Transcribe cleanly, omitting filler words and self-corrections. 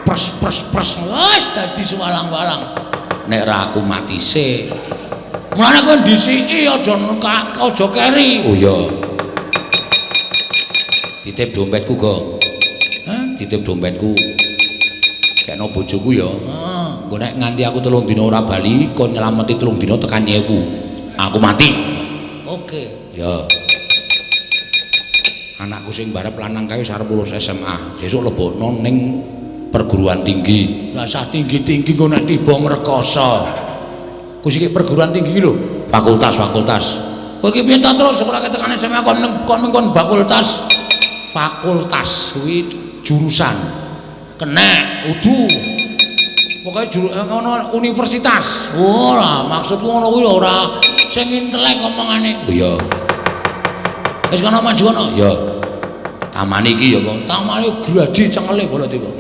Pres pres pres wis dadi sewalang-walang. Nek ra aku mati sik. Mulane kowe ndhisiki aja aja keri. Oh iya. Titip dompetku, Go. Hah? Titip dompetku. Kekno bojoku ya. Heeh. Engko nek nganti aku 3 dina ora bali, kon nyelameti 3 dina tekan nyeku. Aku mati. Oke. Ya. Anakku sing barep lanang kae wis arep lulus SMA. Sesuk lebokno ning perguruan tinggi. Lah sah tinggi-tinggi engko nek tiba ngrekoso. Ku siki perguruan tinggi iki lho, fakultas-fakultas. Kowe iki piye ta terus sekolah tekan SMA kon kon kon fakultas. Fakultas kuwi jurusan. Kenek, udu. Pokoke juru ngono universitas. Oh lah, maksudku ngono kuwi ora sing intelek omongane. Oh iya. Wis kono maju kono. Ya. Taman iki ya kok. Tamane gladi cengele Baladewa.